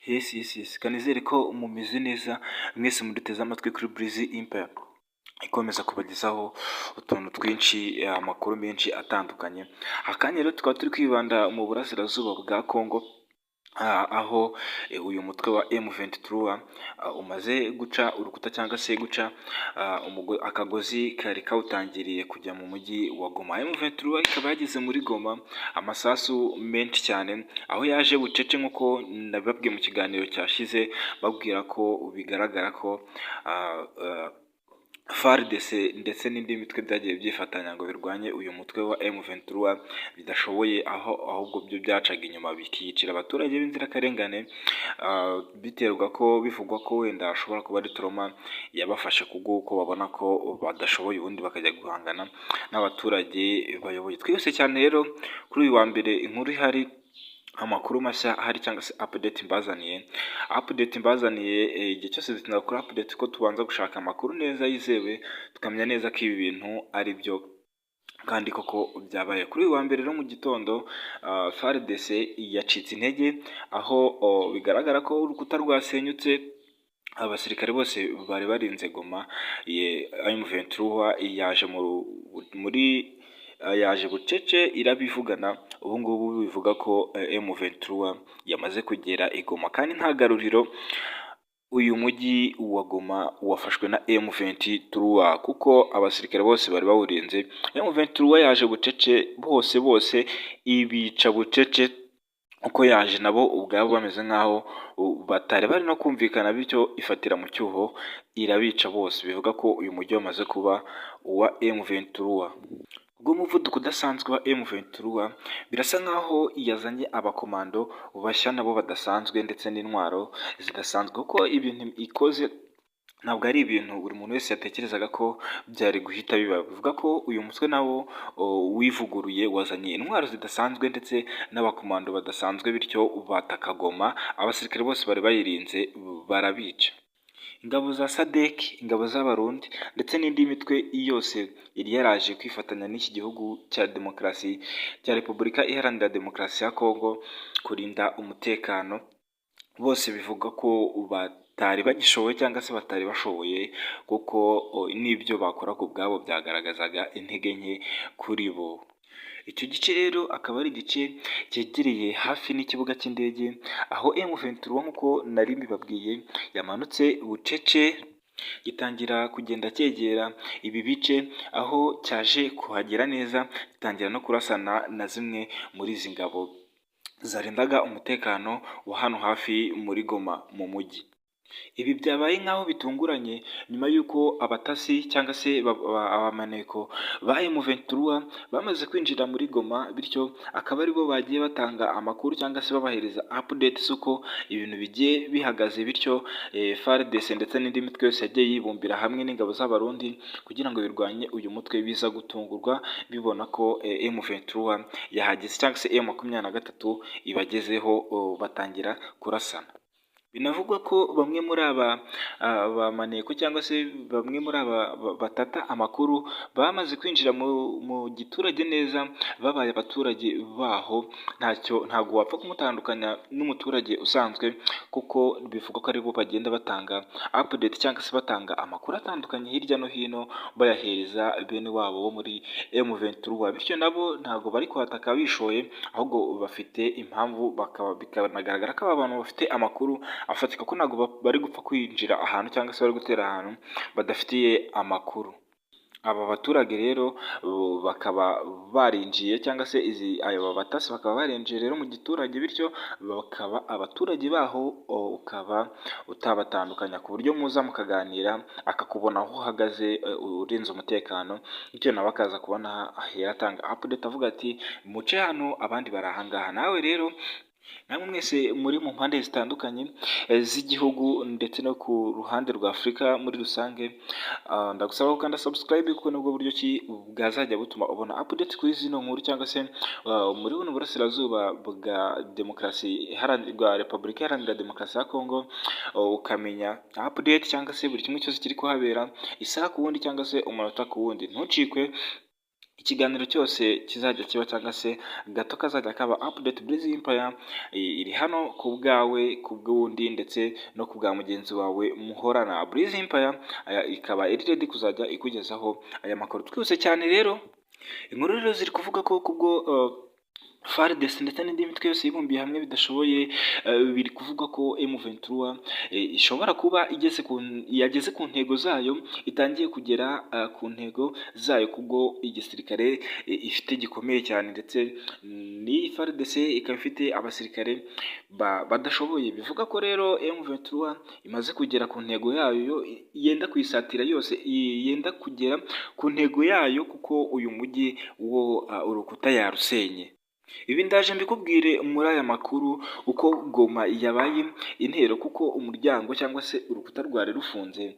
Yes, kanizere ko mumeze neza mwese muduteze amatwi kuri Breezy Empire ikomeza kubagezaho utuntu twinshi, amakuru menshi atandukanye. Akanya rero tukaba turi kwibanda mu burasirazuba bwa Congo, aho uyu mutwe wa M23 umaze guca urukuta cyangwa se guca akagozi kari kawutangiriye kujya mu mujyi wa Goma. M23 ikaba yageze muri Goma amasasu menshi cyane, aho yaje bucece nk'uko nabibabwiye mu kiganiro cyashize, babwira ko bigaragara ko FARDC ndetse n'indi mitwe byagiye byifatanya ngo birwanye uyu mutwe wa M23 bidashoboye, aho ahubwo byo byacaga inyuma bikiyicira abaturage b'inzirakarengane, biterwa ko bivugwa ko wenda ashobora kuba ari trauma yabafashe kubw'uko babona ko badashoboye, ubundi bakajya guhangana n'abaturage bayoboye. Twihuse cyane rero, kuri uyu wa mbere inkuru ihari, amakuru mashya ahari cyangwa se update mbazaniye, igihe cyose dutinda kuri update ko tubanza gushaka amakuru neza yizewe, tukamenya neza ko ibi bintu ari byo kandi koko byabaye. Kuri uyu wa mbere rero mu gitondo, FARDC yacitse intege, aho bigaragara ko urukuta rwasenyutse, abasirikare bose bari barinze Goma, M23 yaje muri yaje bucece irabivugana. Ubu ngubu bivuga ko M23 yamaze kugera i Goma kandi nta garuriro. Uyu mujyi wa Goma wafashwe na M23 kuko abasirikare bose bari bawurinze, M23 yaje bucece, bose bose ibica bucece uko yaje, nabo ubwabo bameze nk'aho batari bari no kumvikana, bityo ifatira mu cyuho irabica bose. Bivuga ko uyu mujyi wamaze kuba uwa M23. Bw'umuvuduko udasanzwe wa M23, birasa nkaho yazanye abakomando bashya nabo badasanzwe ndetse n'intwaro zidasanzwe, kuko ibintu ikoze ntabwo ari ibintu buri muntu wese yatekerezaga ko byari guhita biba. Bivuga ko uyu mutwe nawo wivuguruye, wazanye intwaro zidasanzwe ndetse n'abakomando badasanzwe, bityo bataka Goma, abasirikare bose bari bayirinze barabica. Ingabo za SADC, ingabo z'Abarundi ndetse n'indi mitwe yose yari yaraje kwifatanya n'iki gihugu cya demokarasi cya Repubulika Iharanira Demokarasi ya Kongo kurinda umutekano, bose bivuga ko batari bagishoboye cyangwa se batari bashoboye, kuko n'ibyo bakora ku bwabo byagaragazaga intege nke kuri bo. Icyo gice rero akaba ari igice cyegereye hafi n'ikibuga cy'indege, aho M23 nk'uko nari mbibabwiye yamanutse bucece, gitangira kugenda cyegera ibi bice, aho cyaje kuhagera neza gitangira no kurasana na zimwe muri izi ngabo zarindaga umutekano wa hano hafi muri Goma mu mujyi. Ibi byabaye nk'aho bitunguranye nyuma y'uko abatasi cyangwa se abamaneko ba M23 bamaze kwinjira muri Goma, bityo akaba aribo bagiye batanga amakuru cyangwa se babahereza update z'uko ibintu bigiye bihagaze, bityo FARDC ndetse n'indi mitwe yose yagiye yibumbira hamwe n'ingabo z'Abarundi kugira ngo birwanye uyu mutwe, biza gutungurwa bibona ko M23 yahageze cyangwa se M23 ibagezeho, batangira kurasana. Binavugwa ko bamwe muri aba bamaneko cyangwa se bamwe muri aba batata amakuru bamaze kwinjira mu giturage neza, babaye abaturage baho, ntacyo ntabwo wapfa kumutandukanya n'umuturage usanzwe, kuko bivugwa ko aribo bagenda batanga update cyangwa se batanga amakuru atandukanye hirya no hino, bayahereza bene wabo bo muri M23, bityo nabo ntabwo bari kuhataka bishoye, ahubwo bafite impamvu, bakaba bikanagaragara ko aba bantu bafite amakuru afatika, ko ntabwo bari gupfa kwinjira ahantu cyangwa se bari gutera ahantu badafitiye amakuru. Aba baturage rero bakaba barinjiye cyangwa se izi aba batasi bakaba barinjiye rero mu giturage, bityo bakaba abaturage baho, ukaba utabatandukanya ku buryo muza mukaganira akakubona aho uhagaze urinze umutekano, bityo nawe akaza kubona ahera atanga update avuga ati: "Muce hano, abandi bari aha ngaha." Nawe rero, namwe mwese muri mu mpande zitandukanye z'igihugu ndetse no ku ruhande rwa Afurika muri rusange, ndagusaba gukanda subscribe, kuko nibwo buryo ki bwazajya butuma ubona update kuri zino nkuru cyangwa se muri buno burasirazuba bwa demokarasi bwa Repubulika Iharanira Demokarasi ya Kongo, ukamenya update cyangwa se buri kimwe cyose kiri kuhabera isaha ku wundi cyangwa se umunota ku wundi. Ntucikwe. Ikiganiro cyose kizajya kiba cyangwa se gato kazajya kaba update, Breezy Empire iri hano ku bwawe, ku bw'undi ndetse no ku bwa mugenzi wawe muhorana. Breezy Empire ikaba iri ready kuzajya ikugezaho aya makuru twihuse cyane. Rero inkuru rero ziri kuvuga ko kubwo FARDC ndetse n'indi mitwe yose yibumbiye hamwe bidashoboye, biri kuvuga ko M23 ishobora kuba igeze ku yageze ku ntego zayo, itangiye kugera ku ntego zayo, kubwo igisirikare ifite gikomeye cyane, ndetse n'iyi FARDC ikaba ifite abasirikare badashoboye. Bivuga ko rero M23 imaze kugera ku ntego yayo, yenda kuyisatira yose, yenda kugera ku ntego yayo, kuko uyu mujyi wo urukuta yarusenye. Ibi ndaje mbikubwire muri aya makuru, uko Goma yabaye intero, kuko umuryango cyangwa se urukuta rwari rufunze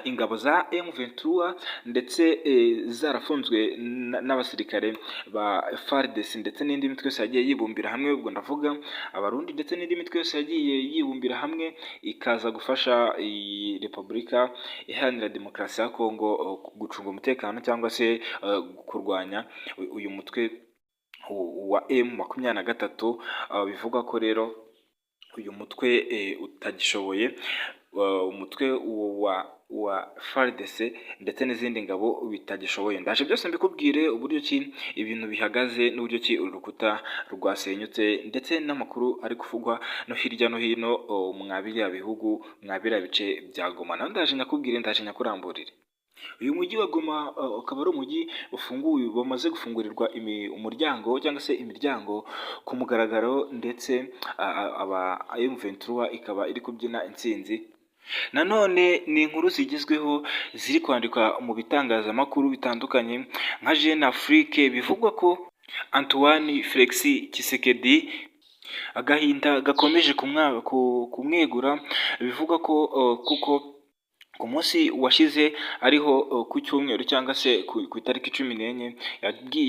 ingabo za M23 ndetse zarafunzwe n'abasirikare ba FARDC ndetse n'indi mitwe yose yagiye yibumbira hamwe. Ubwo ndavuga Abarundi ndetse n'indi mitwe yose yagiye yibumbira hamwe ikaza gufasha iyi Repubulika Iharanira Demokarasi ya Kongo gucunga umutekano cyangwa se kurwanya uyu mutwe wa M23. Bivugwa ko rero uyu mutwe utagishoboye, umutwe wa FARDC ndetse n'izindi ngabo bitagishoboye. Ndaje byose mbikubwire, uburyo ki ibintu bihagaze n'uburyo ki uru rukuta rwasenyutse, ndetse n'amakuru ari kuvugwa no hirya no hino mwa biriya bihugu, mwa biriya bice bya Goma. Nawe ndaje nyakubwire, ndaje nyakuramburire. Uyu mujyi wa Goma ukaba ari umujyi ufunguye, bamaze gufungurirwa umuryango cyangwa se imiryango ku mugaragaro, ndetse aba M23 ikaba iri kubyina intsinzi. Nanone ni inkuru zigezweho ziri kwandikwa mu bitangazamakuru bitandukanye nka Jeune Afrique. Bivugwa ko Antoine Felix Tshisekedi agahinda gakomeje kumwegura. Bivugwa ko kuko ku munsi washize, ariho ku cyumweru cyangwa se ku itariki 14,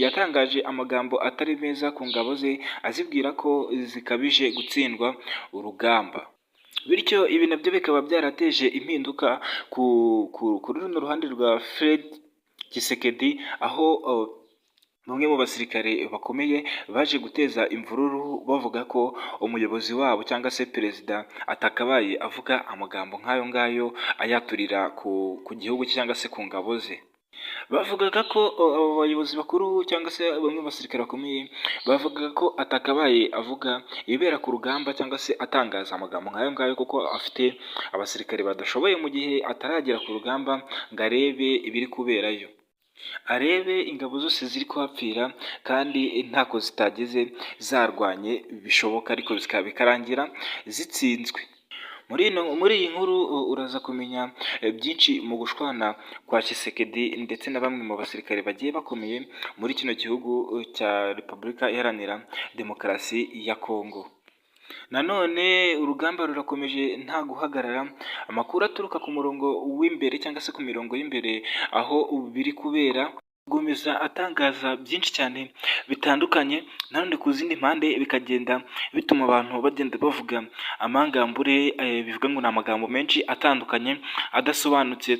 yatangaje amagambo atari meza ku ngabo ze, azibwira ko zikabije gutsindwa urugamba. Bityo ibi nabyo bikaba byarateje impinduka kuri runo ruhande rwa Fred Tshisekedi, aho bamwe mu basirikare bakomeye baje guteza imvururu, bavuga ko umuyobozi wabo cyangwa se perezida atakabaye avuga amagambo nk'ayo ngayo ayaturira ku gihugu cye cyangwa se ku ngabo ze. Bavugaga ko abo bayobozi bakuru cyangwa se bamwe mu basirikare bakomeye bavugaga ko atakabaye avuga ibibera ku rugamba cyangwa se atangaza amagambo nk'ayo ngayo, kuko afite abasirikare badashoboye, mu gihe ataragera ku rugamba ngo arebe ibiri kuberayo, arebe ingabo zose ziri kuhapfira kandi ntako zitagize zarwanye bishoboka, ariko bikarangira zitsinzwe. Muri iyi nkuru uraza kumenya byinshi mu gushwana kwa Tshisekedi ndetse na bamwe mu basirikare bagiye bakomeye muri kino gihugu cya Repubulika Iharanira Demokarasi ya Kongo. Nanone urugamba rurakomeje nta guhagarara. Amakuru aturuka ku murongo w'imbere cyangwa se ku mirongo y'imbere aho biri kubera gukomeza atangaza byinshi cyane bitandukanye. Nanone ku zindi mpande bikagenda bituma abantu bagenda bavuga amangambure, bivuga ngo ni amagambo menshi atandukanye adasobanutse,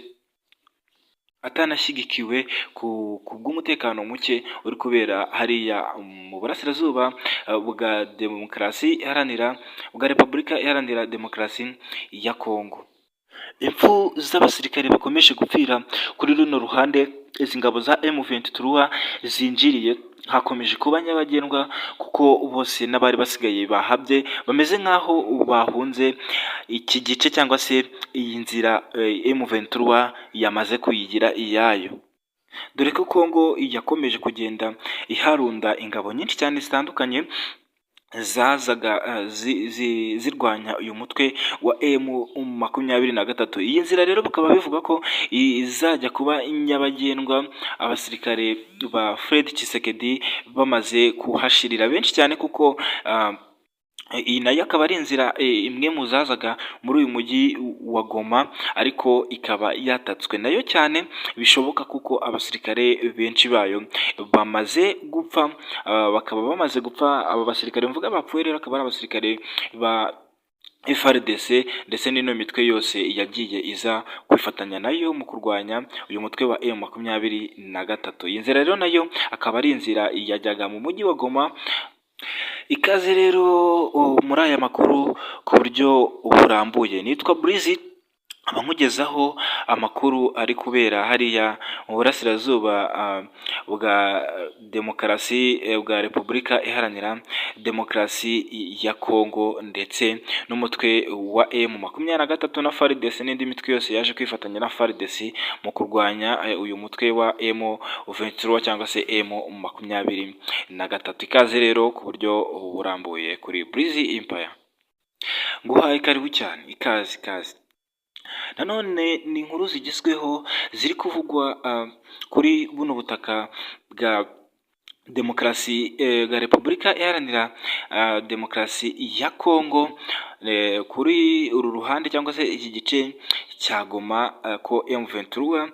atanashyigikiwe, ku bw'umutekano muke uri kubera hariya mu burasirazuba bwa demokarasi iharanira bwa Repubulika Iharanira Demokarasi ya Kongo. Impfu z'abasirikare bakomeje gupfira kuri runo ruhande izi ngabo za M23 zinjiriye, hakomeje kuba nyabagendwa, kuko bose n'abari basigaye bahabye, bameze nk'aho bahunze iki gice cyangwa se iyi nzira M23 yamaze kuyigira iyayo, dore ko Kongo yakomeje kugenda iharunda ingabo nyinshi cyane zitandukanye zazaga zirwanya uyu mutwe wa M23. Iyi nzira rero bakaba bivuga ko izajya kuba nyabagendwa abasirikare ba Fred Tshisekedi bamaze kuhashirira benshi cyane, kuko iyi nayo akaba ari inzira imwe mu zazaga muri uyu mujyi wa Goma, ariko ikaba yatatswe nayo cyane bishoboka, kuko abasirikare benshi bayo bamaze gupfa, bakaba bamaze gupfa. Aba basirikare mvuga bapfuye rero akaba ari abasirikare ba FARDC ndetse n'ino mitwe yose yagiye iza kwifatanya nayo mu kurwanya uyu mutwe wa M23. Iyi nzira rero nayo akaba ari inzira yajyaga mu mujyi wa Goma. Ikaze rero muri aya makuru ku buryo burambuye. Nitwa Breezy, nkugezaho amakuru ari kubera hariya mu burasirazuba bwa demokarasi bwa Repubulika Iharanira Demokarasi ya Kongo, ndetse n'umutwe wa M23 na FARDC n'indi mitwe yose yaje kwifatanya na FARDC mu kurwanya uyu mutwe wa M23 cyangwa se M23. Ikaze rero ku buryo burambuye kuri Breezy Empire. Nguhaye karibu cyane, ikaze ikaze. Nanone ni inkuru zigezweho ziri kuvugwa kuri buno butaka bwa demokarasi bwa Repubulika Iharanira Demokarasi ya Kongo, kuri uru ruhande cyangwa se iki gice cya Goma, ko M23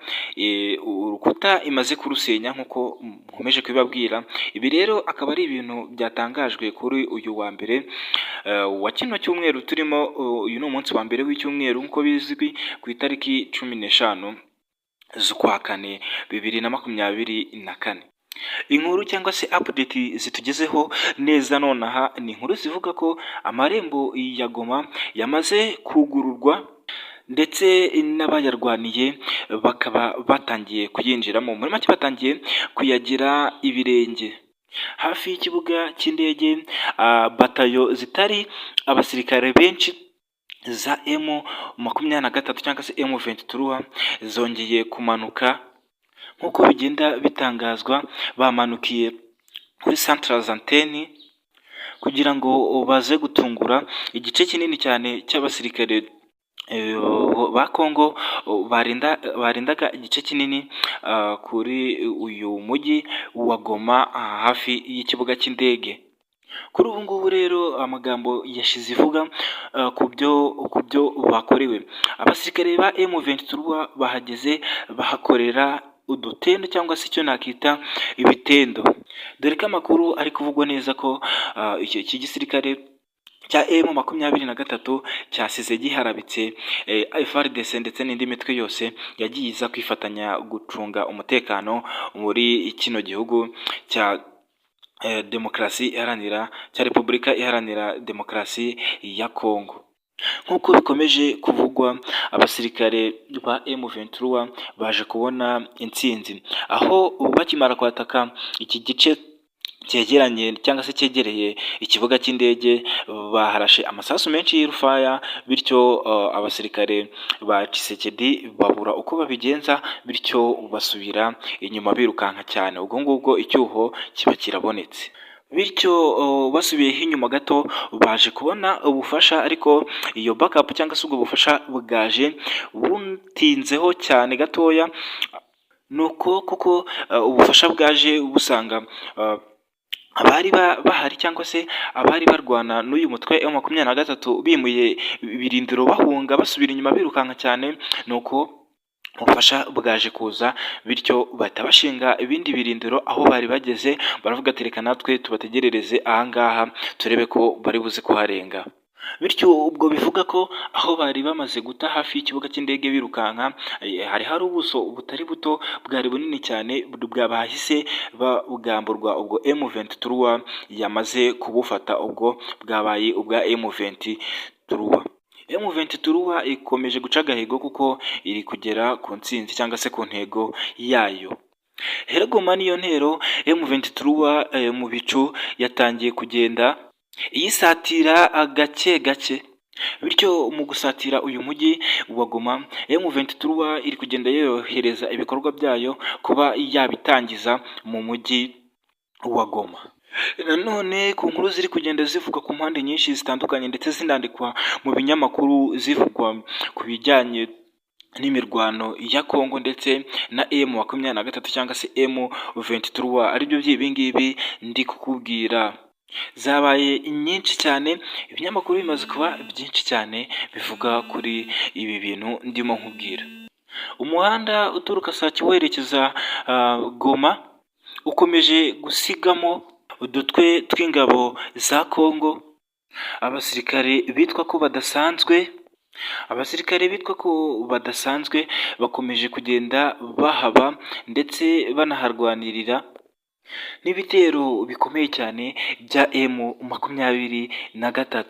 urukuta imaze kurusenya nk'uko nkomeje kubibabwira. Ibi rero akaba ari ibintu byatangajwe kuri uyu wa mbere wa kino cyumweru turimo. Uyu ni umunsi wa mbere w'icyumweru nk'uko bizwi, ku itariki 15 z'ukwa kane 2024. Inkuru cyangwa se update zitugezeho neza nonaha ni inkuru zivuga ko amarembo ya Goma yamaze kugururwa, ndetse n'abayarwaniye bakaba batangiye kuyinjiramo. Muri make batangiye kuyagira ibirenge. Hafi y'ikibuga cy'indege, batayo zitari abasirikare benshi za M23 cyangwa se M23 zongeye kumanuka nk'uko bigenda bitangazwa. Bamanukiye kuri Centre Antenne kugira ngo baze gutungura igice kinini cyane cy'abasirikare ba Kongo barindaga igice kinini kuri uyu mujyi wa Goma hafi y'ikibuga cy'indege. Kuri ubu ngubu rero amagambo yashize ivuga ku byo bakorewe. Abasirikare ba M23 bahageze bahakorera udutendo cyangwa se icyo nakita ibitendo, dore ko amakuru ari kuvugwa neza ko iki gisirikare cya M23 cyasize giharabitse FARDC ndetse n'indi mitwe yose yagiye iza kwifatanya gucunga umutekano muri kino gihugu cya demokarasi iharanira cya Repubulika Iharanira Demokarasi ya Kongo. Nk'uko bikomeje kuvugwa, abasirikare ba M23 baje kubona intsinzi aho bakimara kwataka iki gice cyegeranye cyangwa se cyegereye ikibuga cy'indege, baharashe amasasu menshi y'urufaya, bityo abasirikare ba Tshisekedi babura uko babigenza, bityo basubira inyuma birukanka cyane. Ubwo ngubwo icyuho kiba kirabonetse, bityo basubiyeho inyuma gato baje kubona ubufasha, ariko iyo backup cyangwa se ubwo bufasha bwaje butinzeho cyane gatoya. Nuko kuko ubufasha bwaje busanga abari bahari cyangwa se abari barwana n'uyu mutwe wa 23 bimuye ibirindiro, bahunga basubira inyuma birukanka cyane. Nuko ubufasha bwaje kuza, bityo bahita bashinga ibindi birindiro aho bari bageze. Baravuga ati: "Reka natwe tubategerereze ahangaha turebe ko bari buze kuharenga." Bityo ubwo bivuga ko aho bari bamaze guta hafi y'ikibuga cy'indege birukanka hari ubuso butari buto, bwari bunini cyane, bwabahise bwamburwa. Ubwo M23 yamaze kubufata, ubwo bwabaye ubwa M23. M23 ikomeje guca agahigo kuko iri kugera ku ntsinzi cyangwa se ku ntego yayo. Hera Goma niyo ntero. M23 mu bicu yatangiye kugenda iyisatira gake gake, bityo mu gusatira uyu mujyi wa Goma, M23 iri kugenda yorohereza ibikorwa byayo kuba yabitangiza mu mujyi wa Goma. Nanone ku nkuru ziri kugenda zivugwa ku mpande nyinshi zitandukanye, ndetse zinandikwa mu binyamakuru, zivugwa ku bijyanye n'imirwano ya Kongo ndetse na M23 cyangwa se M23, aribyo by'ibi ngibi ndi kukubwira, zabaye nyinshi cyane. Ibinyamakuru bimaze kuba byinshi cyane bivuga kuri ibi bintu ndimo nkubwira. Umuhanda uturuka Sake werekeza Goma ukomeje gusigamo udutwe tw'ingabo za Kongo. Abasirikare bitwa ko badasanzwe, abasirikare bitwa ko badasanzwe bakomeje kugenda bahaba ndetse banaharwanirira n'ibitero bikomeye cyane bya M23.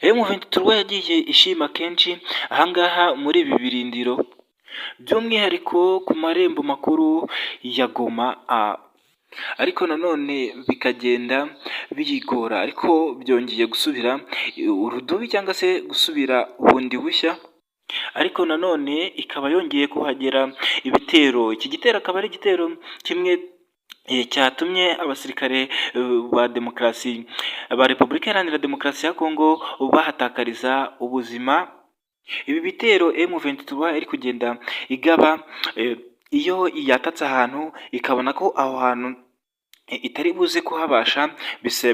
M23 yagiye ishima kenshi ahangaha muri ibi birindiro, by'umwihariko ku marembo makuru ya Goma, ariko nanone bikagenda biyigora, ariko byongeye gusubira urudubi cyangwa se gusubira bundi bushya, ariko nanone ikaba yongeye kuhagera ibitero. Iki gitero akaba ari igitero kimwe cyatumye abasirikare ba demokarasi ba Repubulika Iharanira Demokarasi ya Kongo bahatakariza ubuzima. Ibi bitero M23 iri kugenda igaba, iyo yatatse ahantu ikabona ko aho hantu itari buze kuhabasha,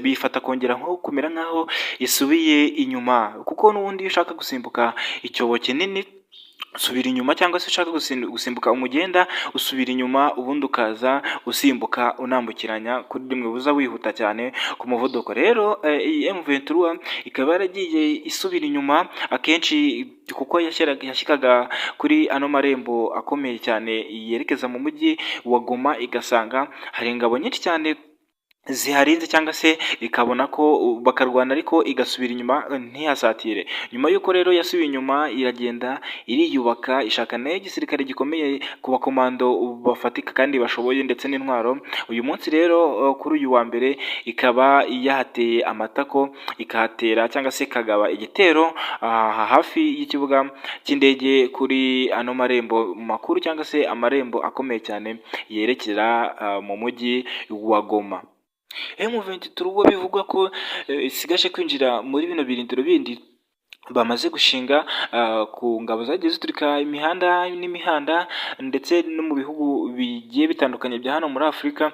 bifata kongera nko kumera nk'aho isubiye inyuma, kuko n'ubundi iyo ushaka gusimbuka icyobo kinini usubira inyuma, cyangwa se ushaka gusimbuka umugenda usubira inyuma, ubundi ukaza usimbuka unambukiranya kuri rimwe buza wihuta cyane ku muvuduko. Rero iyi M23 ikaba yaragiye isubira inyuma akenshi, kuko yashyikaga kuri ano marembo akomeye cyane yerekeza mu mujyi wa Goma, igasanga hari ingabo nyinshi cyane ziharinze, cyangwa se ikabona ko bakarwana ariko igasubira inyuma ntihasatire. Nyuma y'uko rero yasubiye inyuma, iragenda iriyubaka, ishaka nayo igisirikare gikomeye ku bakomando bafatika kandi bashoboye ndetse n'intwaro. Uyu munsi rero, kuri uyu wa mbere, ikaba yahateye amatako, ikahatera cyangwa se ikagaba igitero hafi y'ikibuga cy'indege, kuri ano marembo makuru cyangwa se amarembo akomeye cyane yerekera mu mujyi wa Goma. M23 bivugwa ko isigaje kwinjira muri bino birindiro bindi bamaze gushinga ku ngabo zagiye ziturika imihanda n'imihanda ndetse no mu bihugu bigiye bitandukanye bya hano muri Afurika,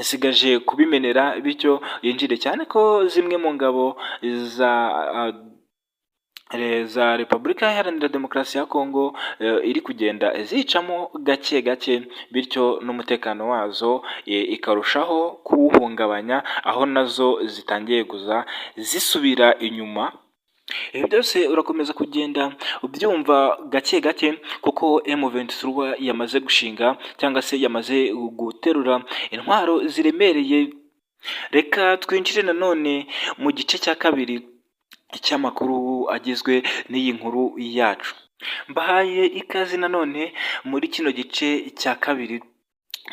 isigaje kubimenera bityo yinjire, cyane ko zimwe mu ngabo za Repubulika Iharanira Demokarasi ya Kongo iri kugenda zicamo gake gake, bityo n'umutekano wazo ikarushaho kuwuhungabanya, aho nazo zitangiye kuza zisubira inyuma. Ibi byose urakomeza kugenda ubyumva gake gake, kuko M23 yamaze gushinga cyangwa se yamaze guterura intwaro ziremereye. Reka twinjire nanone mu gice cya kabiri cy'amakuru agizwe n'iyi nkuru yacu. Mbahaye ikaze nanone muri kino gice cya kabiri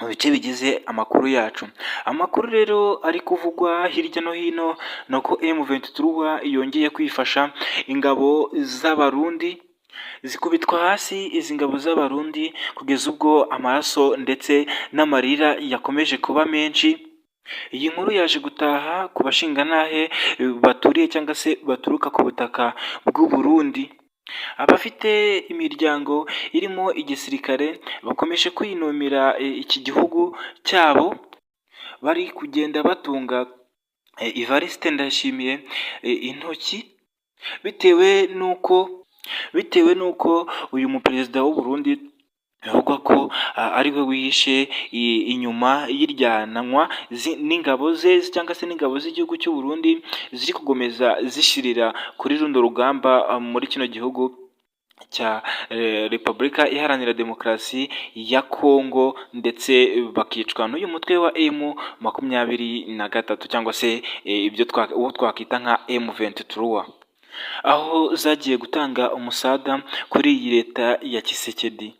mu bice bigize amakuru yacu. Amakuru rero ari kuvugwa hirya no hino ni uko M23 yongeye kwifasha ingabo z'Abarundi, zikubitwa hasi izi ngabo z'Abarundi, kugeza ubwo amaraso ndetse n'amarira yakomeje kuba menshi. Iyi nkuru yaje gutaha ku bashingantahe baturiye cyangwa se baturuka ku butaka bw'u Burundi. Abafite imiryango irimo igisirikare bakomeje kwinumira iki gihugu cyabo, bari kugenda batunga Evariste Ndayishimiye intoki, bitewe n'uko uyu muperezida w'u Burundi bivugwa ko ari we wihishe inyuma y'iryanwa n'ingabo ze cyangwa se n'ingabo z'igihugu cy'u Burundi ziri gukomeza zishirira kuri runo rugamba muri kino gihugu cya Repubulika Iharanira Demokarasi ya Kongo, ndetse bakicwa n'uyu mutwe wa M23 cyangwa se ibyo uwo twakwita nka M23, aho zagiye gutanga umusada kuri iyi leta ya Tshisekedi.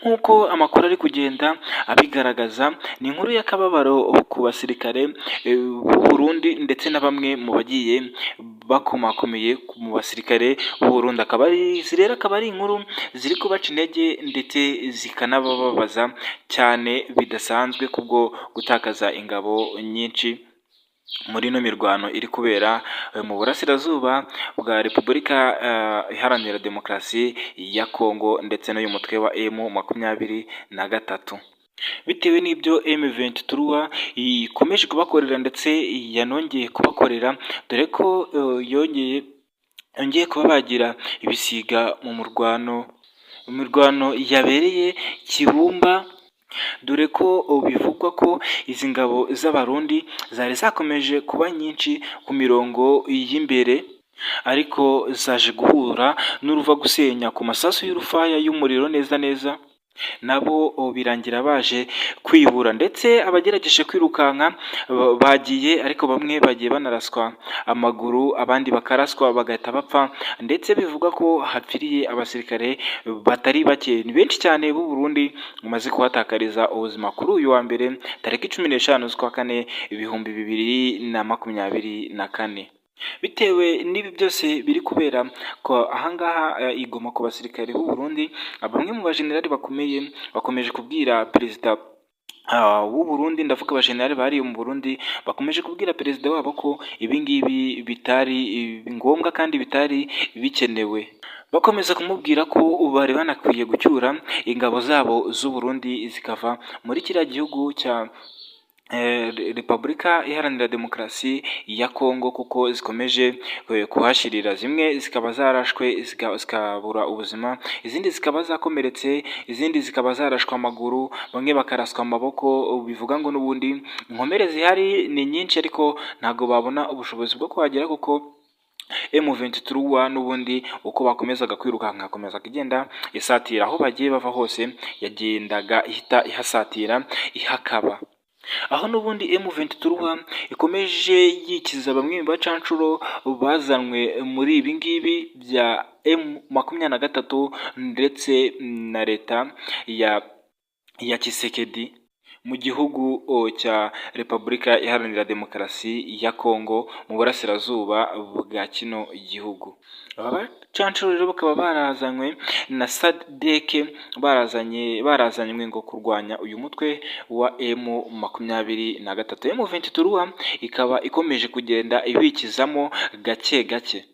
Nk'uko amakuru ari kugenda abigaragaza, ni inkuru y'akababaro ku basirikare b'u Burundi ndetse na bamwe mu bagiye bakomakomeye mu basirikare b'u Burundi. Akaba ari izi rero akaba ari inkuru ziri kubaca intege ndetse zikanabababaza cyane bidasanzwe, kubwo gutakaza ingabo nyinshi muri ino mirwano iri kubera mu burasirazuba bwa Repubulika Iharanira Demokarasi ya Kongo ndetse n'uyu mutwe wa M23. Bitewe n'ibyo M23 ikomeje kubakorera ndetse yanongeye kubakorera, dore ko yongeye kubabagira ibisiga mu murwano, mu mirwano yabereye Kibumba. Dore ko bivugwa ko izi ngabo z'Abarundi zari zakomeje kuba nyinshi ku mirongo y'imbere, ariko zaje guhura n'uruva gusenya ku masasu y'urufaya y'umuriro neza neza, nabo birangira baje kwibura, ndetse abagerageje kwirukanka bagiye, ariko bamwe bagiye banaraswa amaguru, abandi bakaraswa bagahita bapfa, ndetse bivugwa ko hapfiriye abasirikare batari bake, ni benshi cyane b'u Burundi bamaze kuhatakariza ubuzima kuri uyu wa mbere tariki 15 z'ukwa kane 2024. Bitewe n'ibi byose biri kubera ko ahangaha i Goma ku basirikare b'u Burundi, bamwe mu bajenerali bakomeye bakomeje kubwira perezida w'u Burundi, ndavuga abajenerali bari mu Burundi, bakomeje kubwira perezida wabo ko ibi ngibi bitari ngombwa kandi bitari bikenewe. Bakomeza kumubwira ko bari banakwiye gucyura ingabo zabo z'u Burundi zikava muri kiriya gihugu cya Repubulika Iharanira Demokarasi ya Kongo, kuko zikomeje kuhashirira, zimwe zikaba zarashwe zikabura ubuzima, izindi zikaba zakomeretse, izindi zikaba zarashwe amaguru, bamwe bakaraswa amaboko, bivuga ngo n'ubundi inkomere zihari ni nyinshi, ariko ntabwo babona ubushobozi bwo kuhagera kuko M23 n'ubundi uko bakomezaga kwirukanka hakomezaga igenda isatira aho bagiye bava hose, yagendaga ihita ihasatira ihakaba. Aho n'ubundi M23 ikomeje yikiza bamwe mu bacanshuro bazanwe muri ibi ngibi bya M23 ndetse na leta ya Tshisekedi mu gihugu cya Repubulika Iharanira Demokarasi ya Kongo mu burasirazuba bwa kino gihugu. Aba bacanshuro rero bakaba barazanywe na SADC, barazanywe ngo kurwanya uyu mutwe wa M23. M23 ikaba ikomeje kugenda ibikizamo gake gake.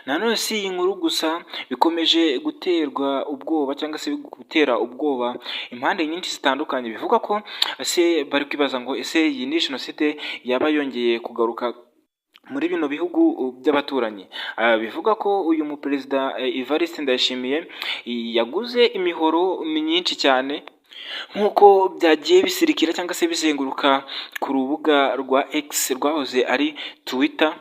Nanone si iyi nkuru gusa bikomeje guterwa ubwoba cyangwa se gutera ubwoba impande nyinshi zitandukanye, bivugwa ko ese bari kwibaza ngo ese iyi ni jenoside yaba yongeye kugaruka muri bino bihugu by'abaturanyi? Bivuga ko uyu muperezida Evariste Ndayishimiye yaguze imihoro myinshi cyane, nk'uko byagiye bisirikira cyangwa se bizenguruka ku rubuga rwa X rwahoze ari Twitter,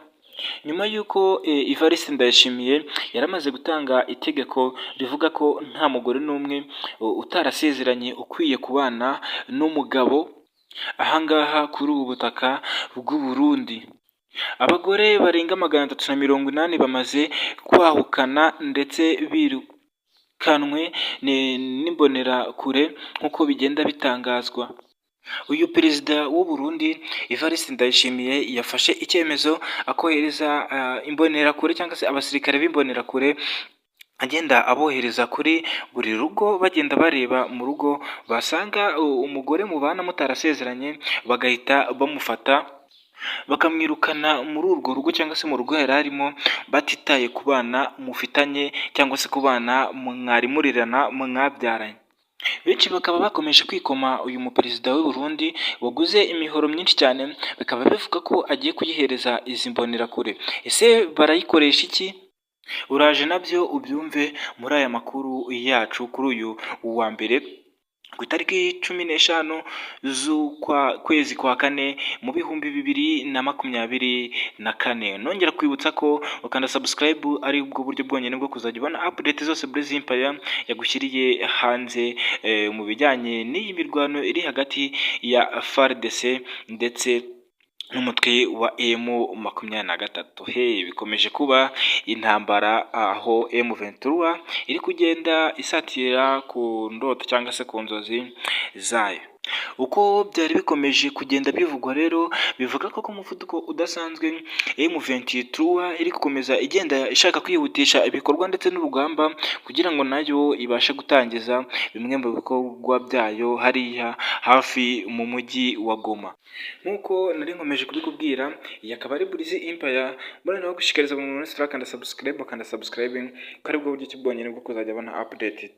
nyuma y'uko Evariste Ndayishimiye yaramaze gutanga itegeko rivuga ko nta mugore n'umwe utarasezeranye ukwiye kubana n'umugabo ahangaha kuri ubu butaka bw'u Burundi. Abagore barenga 380 bamaze kwahukana ndetse birukanwe n'imbonerakure nk'uko bigenda bitangazwa. Uyu perezida w'u Burundi Evariste Ndayishimiye yafashe icyemezo akohereza imbonerakure cyangwa se abasirikare b'imbonerakure, agenda abohereza kuri buri rugo, bagenda bareba mu rugo, basanga umugore mubana mutarasezeranye bagahita bamufata bakamwirukana muri urwo rugo cyangwa se mu rugo yari arimo, batitaye ku bana mufitanye cyangwa se ku bana mwari murirana mwabyaranye. Benshi bakaba bakomeje kwikoma uyu muperezida w'u Burundi waguze imihoro myinshi cyane, bikaba bivuga ko agiye kuyihereza izi mbonerakure. Ese barayikoresha iki? Uraje nabyo ubyumve muri aya makuru yacu kuri uyu wa mbere ku itariki 15 z'ukwa kwezi kwa kane mu 2024. Nongera kwibutsa ko ukanda subscribe ari bwo buryo bwonyine bwo kuzajya ubona update zose Blaze Empire yagushyiriye hanze mu bijyanye n'iyi mirwano iri hagati ya FARDC ndetse n'umutwe wa M23. Hey, bikomeje kuba intambara aho M23 iri kugenda isatira ku ndoto cyangwa se ku nzozi zayo. Uko byari bikomeje kugenda bivugwa rero, bivuga ko ku muvuduko udasanzwe M23 iri gukomeza igenda ishaka kwihutisha ibikorwa ndetse n'urugamba, kugira ngo nayo ibashe gutangiza bimwe mu bikorwa byayo hariya hafi mu mujyi wa Goma. Nk'uko nari nkomeje kubikubwira, iyi akaba ari Burizi Empire, mbona nawe gushishikariza buri muntu wese urakanda subscribe, akanda subscribe, ko aribwo buryo ki bwonyine bwo kuzajya abona update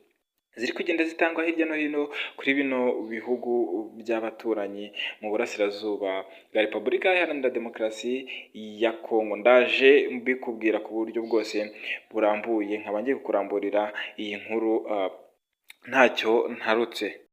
ziri kugenda zitangwa hirya no hino kuri bino bihugu by'abaturanyi mu burasirazuba bwa Repubulika Iharanira Demokarasi ya Kongo. Ndaje mbikubwira ku buryo bwose burambuye, nkaba ngiye kukuramburira iyi nkuru ntacyo ntarutse.